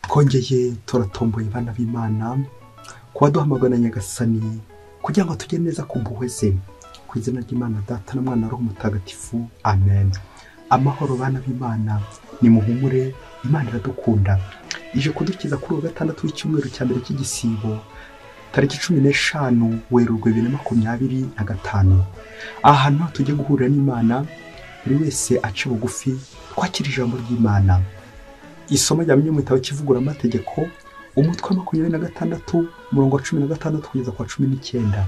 Twongeye turatomboye bana b'Imana kuba duhamagara Nyagasani kugira ngo tugere neza ku mpuhwe ze. Ku izina ry'Imana Data na Mwana na Roho Mutagatifu, amen. Amahoro bana b'Imana, nimuhumure, Imana iradukunda. Ije kudukiza kuri uwa gatandatu w'icyumweru cya mbere cy'igisibo, tariki 15 Werurwe 2025. Aha hantu tujye guhurira n'Imana, buri wese ace bugufi twakira ijambo ry'Imana. Isomo rya mu gitabo cy'Ivugururamategeko, umutwe wa 26 umurongo wa 16 kugeza ku wa 19.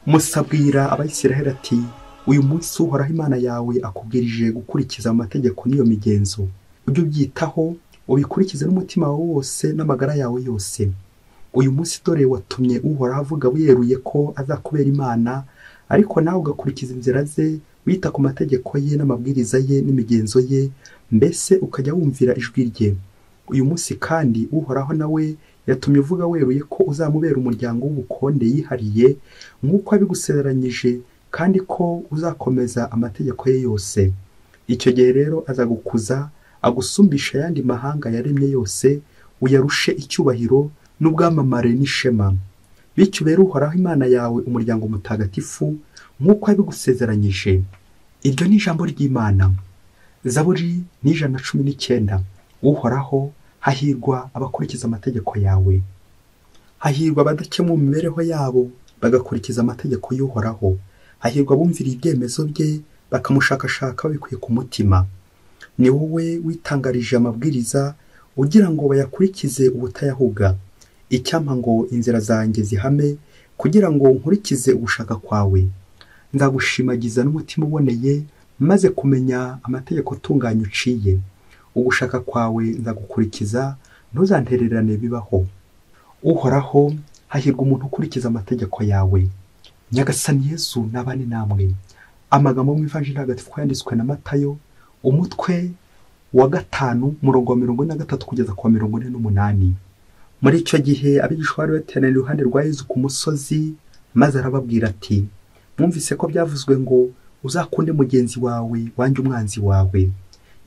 Musa abwira Abayisiraheli ati: uyu munsi Uhoraho Imana yawe akubwirije gukurikiza amategeko n'iyo migenzo, ujye ubyitaho ubikurikize n'umutima wawe wose n'amagara yawe yose. Uyu munsi dore watumye Uhoraho avuga wiyeruye ko azakubera Imana, ariko nawe ugakurikiza inzira ze, wita ku mategeko ye n'amabwiriza ye n'imigenzo ye, mbese ukajya wumvira ijwi rye. Uyu munsi kandi Uhoraho nawe yatumye uvuga weruye ko uzamubera umuryango w'ubukonde yihariye, nk'uko yabigusezeranyije, kandi ko uzakomeza amategeko ye yose. Icyo gihe rero azagukuza, agusumbisha ayandi mahanga yaremye yose, uyarushe icyubahiro n'ubwamamare n'ishema. Bityo ubere Uhoraho Imana yawe umuryango mutagatifu, nk'uko yabigusezeranyije. Iryo ni ijambo ry'Imana. Zaburi ni 119. Uhoraho, hahirwa abakurikiza amategeko yawe. Hahirwa abadakemwa mu mibereho yabo, bagakurikiza amategeko y'Uhoraho. Hahirwa abumvira ibyemezo bye, bakamushakashaka babikuye ku mutima. Ni wowe witangarije amabwiriza, ugira ngo bayakurikize ubutayahuga. Icyampa ngo inzira zanjye zihame, kugira ngo nkurikize ugushaka kwawe. Nzagushimagiza n'umutima uboneye, maze kumenya amategeko atunganye uciye. Ugushaka kwawe nzagukurikiza, ntuzantererane bibaho. Uhoraho, hahirwa umuntu ukurikiza amategeko yawe. Nyagasani Yesu nabane namwe. Amagambo mu Ivanjiri Ntagatifu yanditswe na Matayo, umutwe wa 5 umurongo wa 43 kugeza ku wa 48. Muri icyo gihe abigishwa bari bateraniye iruhande rwa Yesu ku musozi, maze arababwira ati: mwumvise ko byavuzwe ngo uzakunde mugenzi wawe wanjye umwanzi wawe.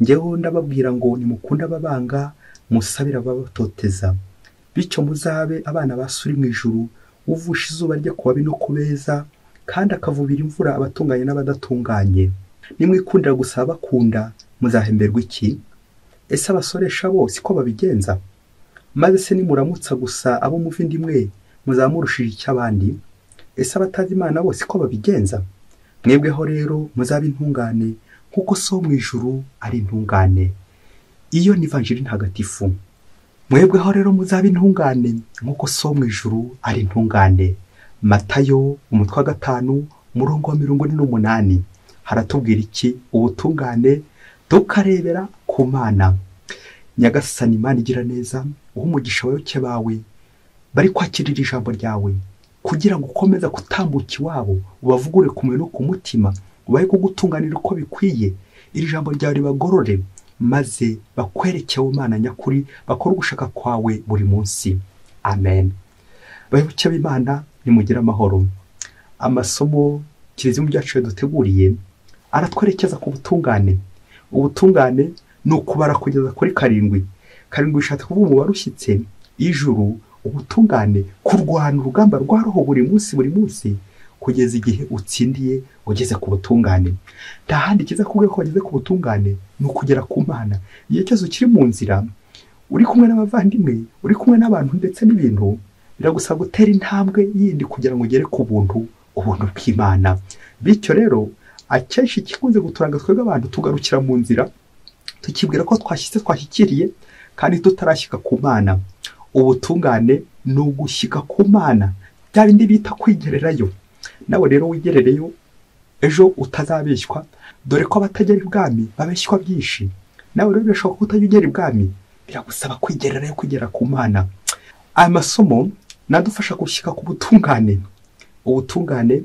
Njyeho ndababwira ngo nimukunde ababanga, musabire ababatoteza. Bityo muzabe abana ba So uri mu ijuru, uvusha izuba rye ku babi no ku beza, kandi akavubira imvura abatunganye n'abadatunganye. Nimwikundira gusa abakunda, muzahemberwa iki? Ese abasoresha bo siko babigenza? Maze se nimuramutsa gusa abo muva inda imwe, muzamurushije icy'abandi? Ese abatazi Imana bo siko babigenza? Mwebweho rero muzabe intungane, kuko So mu ijuru ari intungane. Iyo ni Ivanjiri Ntagatifu. Mwebweho rero muzabe intungane, nk'uko So mu ijuru ari intungane. Matayo umutwe wa 5 umurongo wa 48. Haratubwira iki? Ubutungane tukarebera ku Mana. Nyagasani Imana igira neza, uha umugisha abayoboke bawe bari kwakirira ijambo ryawe, kugira ngo ukomeze kutambuka iwabo, ubavugure ku mubiri no ku mutima, ubahe kugutunganira uko bikwiye. Iri jambo ryawe ribagorore, maze bakwereke Imana nyakuri, bakore ugushaka kwawe buri munsi. Amen. Bayoboke b'Imana, nimugire amahoro. Amasomo Kiliziya mu byacu yaduteguriye aratwerekeza ku butungane. Ubutungane ni ukubara kugeza kuri 7. 7 bishatse kuvuga umubare ushyitse. Ijuru, ubutungane, kurwana urugamba rwa roho buri munsi buri munsi, kugeza igihe utsindiye ugeze ku butungane. Nta handi kiza kuvuga ko wageze ku butungane ni ukugera ku Mana. Igihe cyose ukiri mu nzira, uri kumwe n'abavandimwe, uri kumwe n'abantu ndetse n'ibintu, biragusaba gutera intambwe yindi kugira ngo ugere ku buntu, ubuntu bw'Imana. Bityo rero akenshi ikikunze guturanga twebwe abantu, tugarukira mu nzira tukibwira ko twashyitse twashyikiriye, kandi tutarashyika ku Mana. Ubutungane ni ugushyika ku Mana, bya bindi bita kwigererayo. Nawe rero wigerereyo, ejo utazabeshywa, dore ko abatagera ibwami babeshywa byinshi. Nawe rero birashoboka ko utajya ugera ibwami, biragusaba kwigererayo, kugera ku Mana. Aya masomo nadufasha gushyika ku butungane. Ubutungane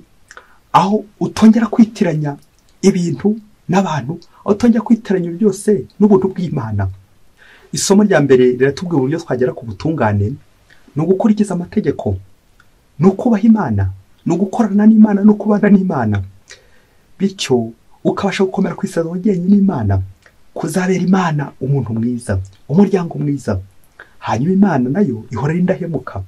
aho utongera kwitiranya ibintu n'abantu, aho utongera kwitiranya byose n'ubuntu bw'Imana. Isomo rya mbere riratubwira uburyo twagera ku butungane: ni ugukurikiza amategeko, ni ukubaha Imana, ni ugukorana n'Imana, no kubana n'Imana. Bityo ukabasha gukomera ku isezerano wagiranye n'Imana, kuzabera Imana umuntu mwiza, umuryango mwiza. Hanyuma Imana nayo ihora ari indahemuka.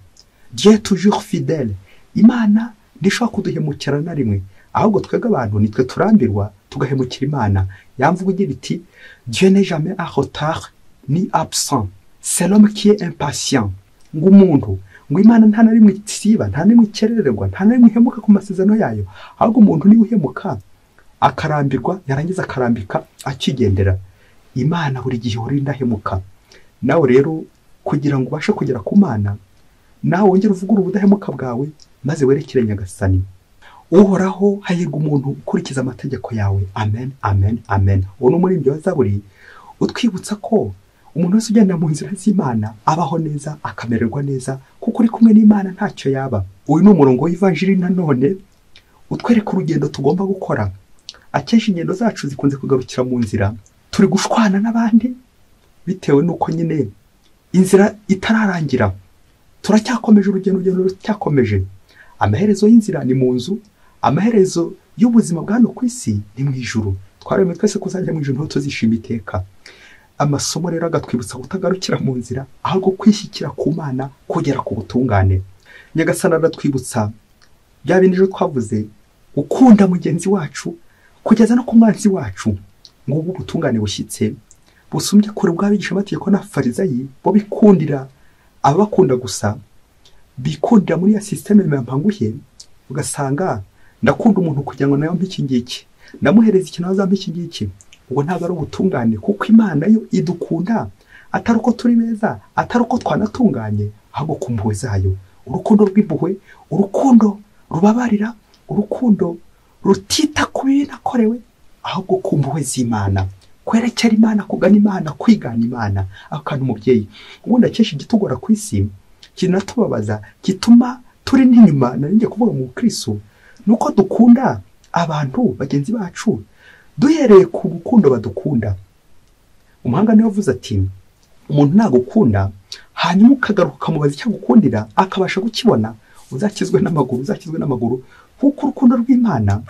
Dieu est toujours fidèle. Imana ntishobora kuduhemukira na rimwe, ahubwo twebwe abantu nitwe turambirwa tugahemukira Imana. Yamvuga igira iti Dieu n'est jamais en retard ni absent, c'est l'homme qui est impatient. Ngo umuntu, ngo Imana nta na rimwe isiba, nta na rimwe ikerererwa, nta na rimwe ihemuka ku masezerano yayo, ahubwo umuntu niwe uhemuka akarambirwa, yarangiza akarambika akigendera. Imana buri gihe ihora indahemuka. Nawe rero kugira ngo ubashe kugera ku Mana, nawe wongere uvugure ubudahemuka bwawe maze werekere Nyagasani. Uhoraho, hahirwa umuntu ukurikiza amategeko yawe. Amen, amen, amen. Uwo ni umuririmbyi wa Zaburi utwibutsa ko umuntu wese ugenda mu nzira z'Imana abaho neza, akamererwa neza, kuko uri kumwe n'Imana ntacyo yaba. Uyu ni umurongo w'ivanjiri nanone utwereka urugendo tugomba gukora. Akenshi ingendo zacu zikunze kugarukira mu nzira, turi gushwana n'abandi bitewe n'uko nyine inzira itararangira. Turacyakomeje urugendo, urugendo ruracyakomeje. Amaherezo y'inzira ni mu nzu, amaherezo y'ubuzima bwa hano ku isi ni mu ijuru. Twaremwe twese kuzajya mu ijuru, niho tuzishima iteka. Amasomo rero agatwibutsa kutagarukira mu nzira, ahubwo kwishyikira ku Mana, kugera ku butungane. Nyagasani aratwibutsa bya bindi ejo twavuze, gukunda mugenzi wacu kugeza no ku mwanzi wacu. Ngubu ubutungane bushyitse busumbye kure bw'abigishamategeko n'abafarisayi, bo bikundira ababakunda gusa, bikundira muri ya système mpanguhe. Ugasanga ndakunda umuntu kugira ngo nawe ampe iki ngiki, ndamuhereza ikintu azampa iki ngiki. Ubwo ntabwo ari ubutungane, kuko Imana yo idukunda atari uko turi beza, atari uko twanatunganye, ahubwo ku mpuhwe zayo. Urukundo rw'impuhwe, urukundo rubabarira, urukundo rutita ku bibi nakorewe, ahubwo ku mpuhwe z'Imana. Kwerekera Imana, kugana Imana, kwigana Imana. Ako kantu umubyeyi, ubundi akenshi igitugora ku isi kinatubabaza, gituma turi n'inyuma, nari ngiye kuvuga mu Kristo, nuko dukunda abantu bagenzi bacu duhereye ku rukundo badukunda. Umuhanga niwe wavuze ati umuntu nagukunda hanyuma ukagaruka ukamubaza icyo agukundira akabasha gukibona, uzakizwe n'amaguru, uzakizwe n'amaguru. Kuko urukundo rw'Imana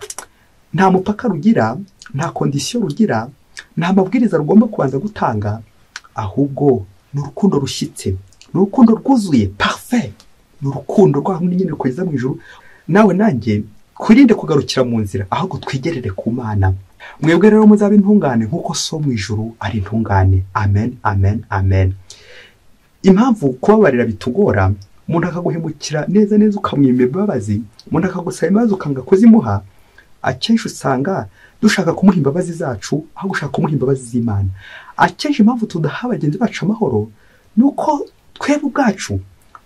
nta mupaka rugira, nta kondisiyo rugira, nta mabwiriza rugomba kubanza gutanga, ahubwo ni urukundo rushyitse, ni urukundo rwuzuye, parfait, ni urukundo rwa nyine kugeza mu ijuru. Nawe nanjye twirinde kugarukira mu nzira, ahubwo twigerere ku Mana. Mwebwe rero muzabe intungane nk'uko so mu ijuru ari intungane. Amen, amen, amen. Impamvu kubabarira bitugora, umuntu akaguhemukira neza neza ukamwima imbabazi, umuntu akagusaba imbabazi ukanga kuzimuha, akenshi usanga dushaka kumuha imbabazi zacu aho gushaka kumuha imbabazi z'Imana. Akenshi impamvu tudaha bagenzi bacu amahoro nuko twebwe ubwacu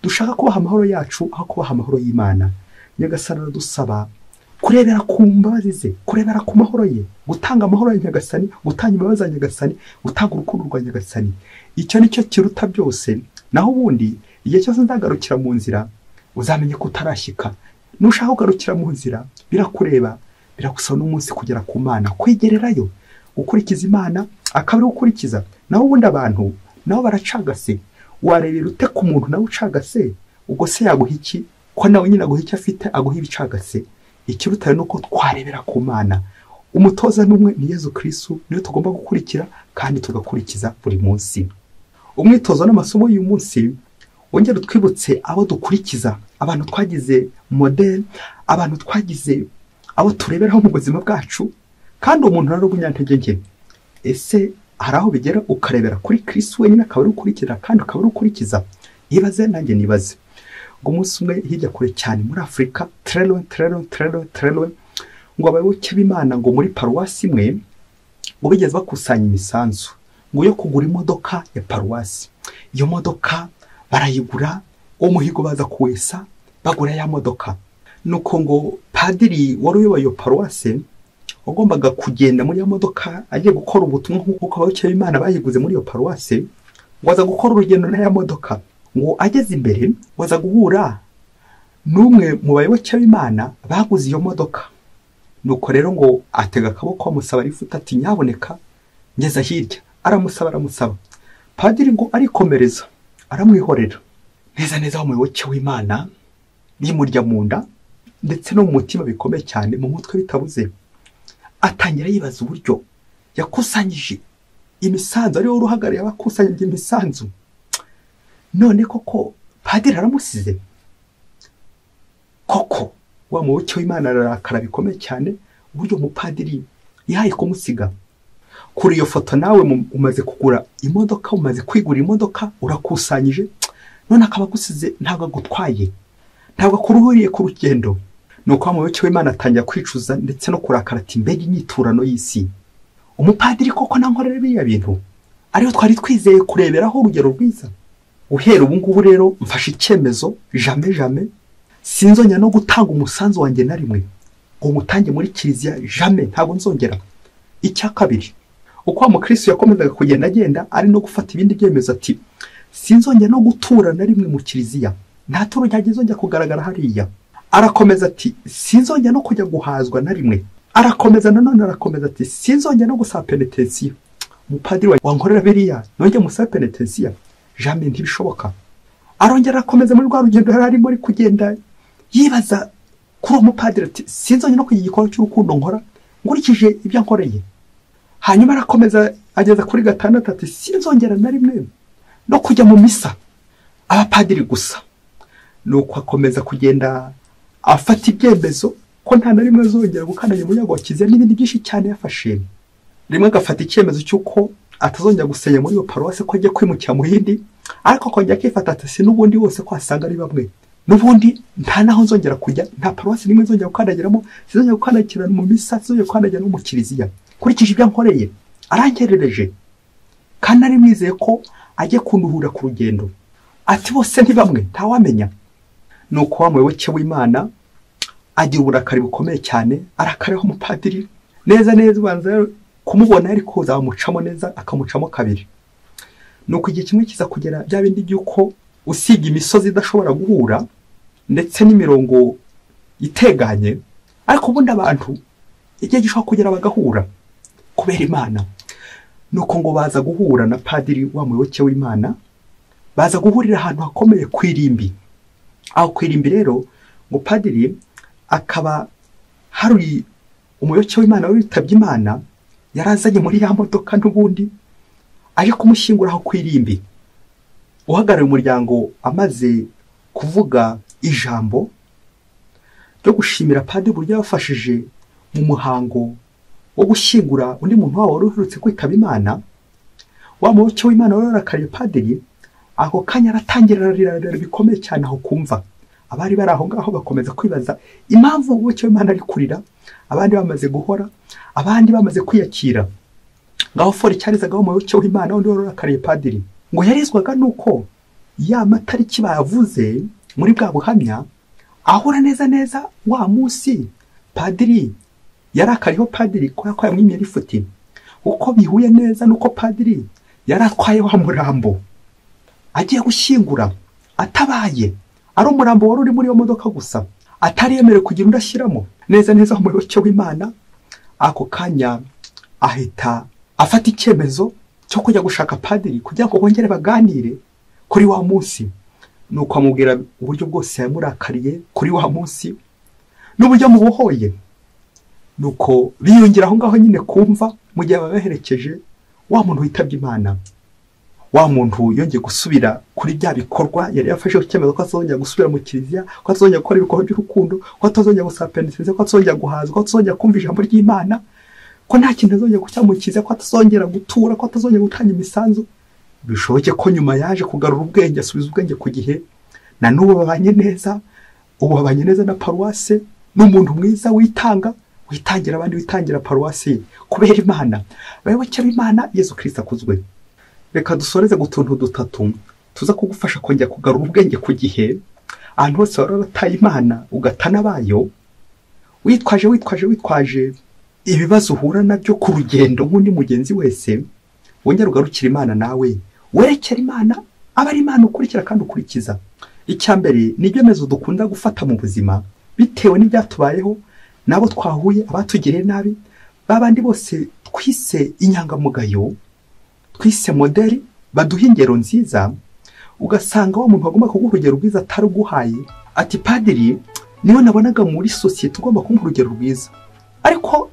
dushaka kubaha amahoro yacu aho kubaha amahoro y'Imana. Nyagasani aradusaba kurebera ku mbabazi ze, kurebera ku mahoro ye, gutanga amahoro ya Nyagasani, gutanga imbabazi za Nyagasani, gutanga urukundo rwa Nyagasani. Icyo nicyo kiruta byose. Naho ubundi igihe cyose nzagarukira mu nzira uzamenye ko utarashyika. Nushaka kugarukira mu nzira birakureba, biragusaba n'umunsi kugera ku Mana, kwigererayo, gukurikiza Imana akaba ari gukurikiza. Naho ubundi abantu nabo baracagase, warebera ute ku muntu nawe ucagase? Ubwo se yaguha iki ko nawe nyine aguha icyo afite, aguha ibicagase? Ikiruta nuko twarebera ku Mana. Umutoza n'umwe ni Yezu Kristo, niwe tugomba gukurikira kandi tugakurikiza buri munsi. Umwitozo n'amasomo y'uyu munsi wongera utwibutse abo dukurikiza, abantu twagize model, abantu twagize abo tureberaho mu buzima bwacu. Kandi umuntu rero w'umunyantege nke, ese hari aho bigera ukarebera kuri Kristo wenyine akaba ari ukurikira kandi akaba ari ukurikiza? Ibaze nanjye nibaze. Ngo umunsi umwe hirya kure cyane muri Afurika, très loin, très loin, très loin, très loin, ngo abayoboke b'Imana ngo muri paruwasi imwe ngo bigeze bakusanya imisanzu ngo yo kugura imodoka ya paruwasi. Iyo modoka barayigura, uwo muhigo baza kuwesa bagura ya modoka. Nuko ngo padiri wari uyoboye iyo paruwasi wagombaga kugenda muri iyo modoka agiye gukora ubutumwa nk'uko abayoboke b'Imana bayiguze muri iyo paruwasi, ngo aza gukora urugendo na ya modoka. Ngo ageze imbere waza guhura n'umwe mu bayoboke b'Imana baguze iyo modoka. Nuko rero ngo atega akaboko amusaba rifuta ati nyaboneka ngeza hirya. Aramusaba aramusaba. Padiri ngo arikomereza aramwihorera. Neza neza umuyoboke w'Imana bimurya mu nda ndetse no mu mutima bikomeye cyane, mu mutwe bitabuze. Atangira yibaza uburyo yakusanyije imisanzu, ariwe uruhagarariye abakusanyije imisanzu. None koko padiri aramusize koko? Wa muyoboke w'Imana ararakara bikomeye cyane uburyo umupadiri yahaye kumusiga. Kuri iyo foto nawe umaze kugura imodoka, umaze kwigura imodoka, urakusanyije, none akaba agusize, ntabwo agutwaye, ntabwo akuruhuriye ku rugendo. Nuko wa muyoboke w'Imana atangira kwicuza ndetse no kurakara ati mbega inyiturano y'isi, umupadiri koko nankorera biriya bintu ariyo twari twizeye kureberaho urugero rwiza. Uhera ubu ngubu rero mfashe icyemezo, jamais jamais sinzongera no gutanga umusanzu wanjye na rimwe ngo ngutange muri kiliziya, jamais, ntabwo nzongera. Icya kabiri, uko wa mukristo yakomezaga kugenda agenda ari no gufata ibindi byemezo ati sinzongera no gutura na rimwe mu kiliziya, nta turo ryanjye nzongera kugaragara hariya. Arakomeza ati sinzongera no kujya guhazwa na rimwe. Arakomeza nanone arakomeza ati sinzongera no gusaba penetensiya. Umupadiri wankorera biriya nongeye musaba penetensiya, jamais, ntibishoboka. Arongera arakomeza muri rwa rugendo yari arimo ari kugenda yibaza kuri uwo mupadiri ati sinzongera no kugira igikorwa cy'urukundo nkora nkurikije ibyo ankoreye. Hanyuma arakomeza ageza kuri 6 ati sinzongera na rimwe no kujya mu misa abapadiri gusa. Nuko akomeza kugenda afata ibyemezo ko nta na rimwe azongera gukandagira umuryango wa kiliziya n'ibindi byinshi cyane yafashe. Rimwe agafata icyemezo cy'uko atazongera gusenya muri iyo paruwasi, ko ajya kwimukira mu yindi, ariko akongera akifata ati si n'ubundi bose ko asanga ari bamwe, n'ubundi nta naho nzongera kujya, nta paruwasi n'imwe nzongera gukandagiramo, sinzongera gukandagira mu misa, sinzongera gukandagira no mu kiliziya nkurikije ibyo ankoreye, arangerereje kandi nari mwizeye ko ajye kunduhura ku rugendo. Ati bose ni bamwe, ntawamenya. Nuko wa muyoboke w'Imana agira uburakari bukomeye cyane, arakariho umupadiri neza neza, ubanza kumubona yari kuza amucamo neza akamucamo kabiri. Nuko igihe kimwe kiza kugera bya bindi by'uko usiga imisozi idashobora guhura ndetse n'imirongo iteganye, ariko ubundi abantu igihe gishobora kugera bagahura kubera Imana. Nuko ngo baza guhura na padiri wa muyoboke w'Imana, baza guhurira ahantu hakomeye ku irimbi. Aho ku irimbi rero ngo padiri akaba hari umuyoboke w'Imana witabye Imana yarazanye muri ya modoka n'ubundi aje kumushyingura aho ku irimbi. Uhagarariye umuryango amaze kuvuga ijambo ryo gushimira padiri uburyo yabafashije mu muhango wo gushyingura undi muntu wabo wari uherutse kwitaba Imana, wa muyoboke w'Imana wari warakariye padiri ako kanya aratangira ararira bikomeye cyane aho kumva. Abari bari aho ngaho bakomeza kwibaza impamvu umuyoboke w'Imana ari kurira, abandi bamaze guhora, abandi bamaze kwiyakira. Ngaho fori cyarizagaho umuyoboke w'Imana undi wari warakariye padiri ngo yarizwaga nuko ya matariki bayavuze muri bwa buhamya ahura neza neza wa munsi padiri yarakariho padiri ko yakwaye mwimye rifuti, uko bihuye neza nuko padiri yaratwaye wa murambo agiye gushyingura atabaye, ari umurambo wari uri muri iyo modoka gusa atari yemerewe kugira undi ashyiramo. Neza neza umuyoboke w'Imana ako kanya ahita afata icyemezo cyo kujya gushaka padiri kugira ngo bongere baganire kuri wa munsi. Nuko amubwira uburyo bwose yamurakariye kuri wa munsi n'uburyo mubohoye. Nuko biyongera aho ngaho nyine kumva mu gihe babaherekeje wa muntu witabye Imana, wa muntu yongeye gusubira kuri bya bikorwa yari yafashe icyemezo ko atazongera gusubira mu kiliziya, ko atazongera gukora ibikorwa by'urukundo, ko atazongera gusaba penetensiya, ko atazongera guhazwa, ko atazongera kumva ijambo ry'Imana, ko nta kintu azongera gucya mu kiliziya, ko atazongera gutura, ko atazongera gutanga imisanzu. Bishoboke ko nyuma yaje kugarura ubwenge, asubiza ubwenge ku gihe, na n'ubu babanye neza, ubu babanye neza na paruwase, n'umuntu mwiza witanga, witangira abandi, witangira paruwase kubera Imana. Abayoboke b'Imana, Yezu Kristo akuzwe. Reka dusoreze gutuntu dutatu tuza kugufasha kongera kugarura ubwenge ku gihe. Ahantu hose wari warataye Imana ugatana bayo, witwaje witwaje witwaje ibibazo uhura nabyo ku rugendo nk'undi mugenzi wese, wongera ugarukira Imana nawe werekera Imana, aba ari Imana ukurikira kandi ukurikiza. Icya mbere ni ibyemezo dukunda gufata mu buzima bitewe n'ibyatubayeho, nabo twahuye, abatugiriye nabi, babandi bose twise inyangamugayo, twise modeli, baduha ingero nziza. Ugasanga wa muntu agomba kuguha urugero rwiza ataruguhaye, ati padiri niwe nabonaga muri sosiyete ugomba kumpa urugero rwiza, ariko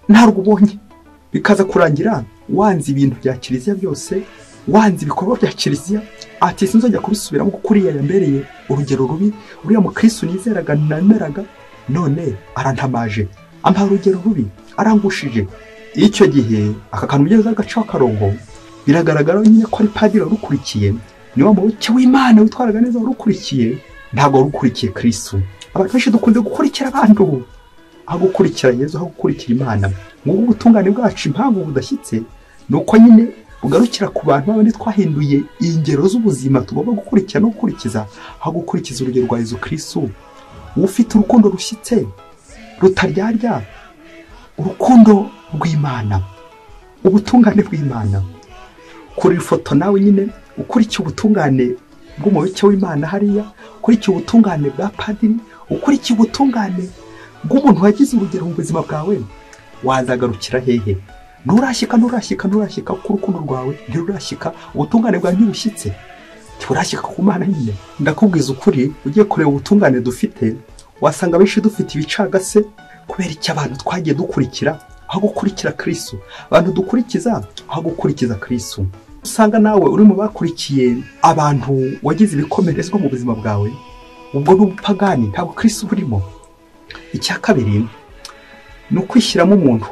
ntarwo ubonye. Bikaza kurangira wanze ibintu bya kiliziya byose, Wanze ibikorwa bya kiliziya, ati sinzongera kubisubiramo kuko uriya yambereye urugero rubi, uriya mukristo nizeraga nemeraga none arantamaje, ampa urugero rubi, arangushije. Icyo gihe aka kantu ugeze agacaho akarongo, biragaragara nyine ko ari padiri warukurikiye, ni wa muyoboke w'Imana witwaraga neza warukurikiye, ntabwo warukurikiye Kristo. Abantu benshi dukunze gukurikira abantu aho gukurikira Yezu, aho gukurikira Imana. Ngubu ubutungane bwacu impamvu budashyitse ni uko nyine bugarukira ku bantu babandi twahinduye ingero z'ubuzima tugomba gukurikira no gukurikiza, aho gukurikiza urugero rwa Yezu Kristo ufite urukundo rushyitse rutaryarya, urukundo rw'Imana, ubutungane bw'Imana. Kuri ifoto nawe nyine ukurikiye ubutungane bw'umuyoboke w'Imana hariya, ukurikiye ubutungane bwa padiri, ukurikiye ubutungane bw'umuntu wagize urugero mu buzima bwawe, wazagarukira hehe? Nturashyika, nturashyika, nturashyika, kuko urukundo rwawe ntirurashyika, ubutungane bwawe ntibushyitse, ntiburashyika ku Mana nyine. Ndakubwiza ukuri, ugiye kureba ubutungane dufite, wasanga benshi dufite ibicagase kubera icyo abantu twagiye dukurikira aho gukurikira Kristo, abantu dukurikiza aho gukurikiza Kristo. Usanga nawe uri mu bakurikiye abantu wagize ibikomerezwa mu buzima bwawe, ubwo ni ubupagani, ntabwo Kristo burimo. Icya kabiri ni ukwishyiramo umuntu.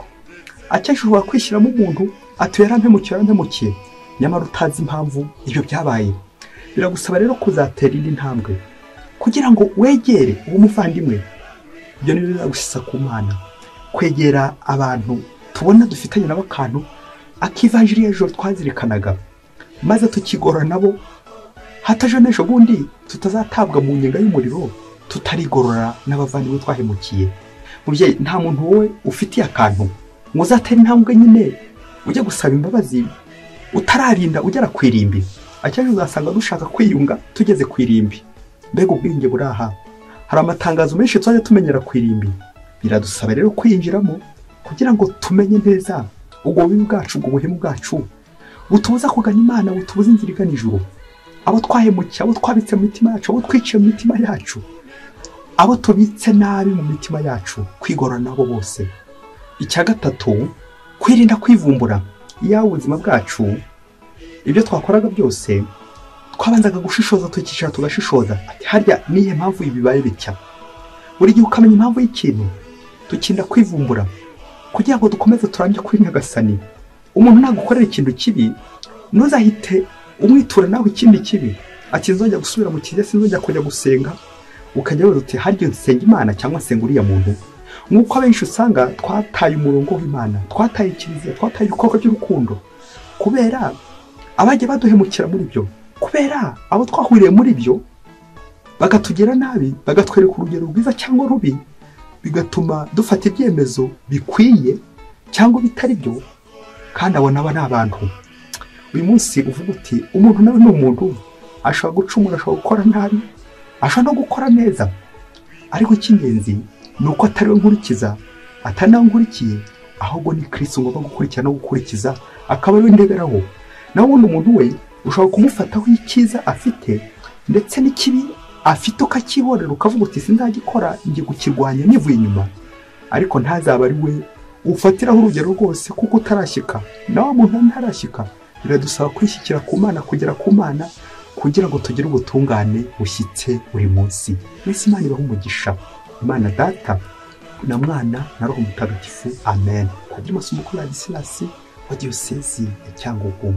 Akenshi ushobora kwishyiramo umuntu ati yarampemukiye, yarampemukiye, nyamara utazi impamvu ibyo byabaye. Biragusaba rero kuzatera indi ntambwe kugira ngo wegere uwo muvandimwe. Ibyo ni byo bizagushyitsa ku Mana, kwegera abantu tubona dufitanye nabo akantu akivanjiri y'ejo twazirikanaga, maze tukigorora nabo, hataje n'ejo bundi tutazatabwa mu nyenga y'umuriro tutarigorora n'abavandimwe twahemukiye. Mubyeyi, nta muntu wowe ufitiye akantu ngo uzatere intambwe nyine ujye gusaba imbabazi utararinda ugera ku irimbi. Akenshi uzasanga dushaka kwiyunga tugeze ku irimbi. Mbega ubwenge buri aha! Hari amatangazo menshi tuzajya tumenyera ku irimbi. Biradusaba rero kwinjiramo kugira ngo tumenye neza ubwo bubi bwacu, ubwo buhemu bwacu butubuza kugana Imana, butubuza inzira igana ijuru. Abo twahemukiye, abo twabitse mu mitima yacu, abo twiciye mu mitima yacu, abo tubitse nabi mu mitima yacu, kwigorora nabo bose. Icya gatatu, kwirinda kwivumbura. Iyo ubuzima bwacu ibyo twakoraga byose twabanzaga gushishoza, tukicara tugashishoza, ati harya nihe mpamvu ibibaye bitya? Buri gihe ukamenya impamvu y'ikintu. Tukinda kwivumbura kugira ngo dukomeze turambye kuri Nyagasani. Umuntu nagukorera ikintu kibi, ntuzahite umwitura nawe ikindi kibi, ati nzongera gusubira mu kiliziya, sinzongera kujya gusenga. Ukajya wibaza uti harya nsenga Imana cyangwa nsenga uriya muntu? Nk'uko abenshi usanga twataye umurongo w'Imana, twataye kiliziya, twataye ibikorwa by'urukundo kubera abagiye baduhemukira muri byo, kubera abo twahuriye muri byo bakatugira nabi, bagatwereka urugero rwiza cyangwa rubi, bigatuma dufata ibyemezo bikwiye cyangwa bitari byo, kandi abo nabo ni abantu. Uyu munsi uvuga uti umuntu nawe ni umuntu, ashobora gucumura, ashobora gukora nabi, ashobora no gukora neza, ariko icy'ingenzi ni uko atari we nkurikiza, atari nawe nkurikiye, ahubwo ni Kristo ngomba gukurikira no gukurikiza, akaba ari we ndeberaho. Naho ubundi umuntu we ushobora kumufataho icyiza afite ndetse n'ikibi afite ukakibonera, ukavuga uti sinzagikora, ngiye kukirwanya nivuye inyuma, ariko ntazaba ari we ufatiraho urugero rwose kuko utarashyika. Nawe muntu ntarashyika. Biradusaba kwishyikira ku Mana, kugera ku Mana, kugira ngo tugire ubutungane bushyitse buri munsi. Mwese Imana ibahe umugisha. Imana Data na Mwana na Roho Mutagatifu. Amen. Padiri Masumbuko Ladislas wa Diyosezi ya Cyangugu.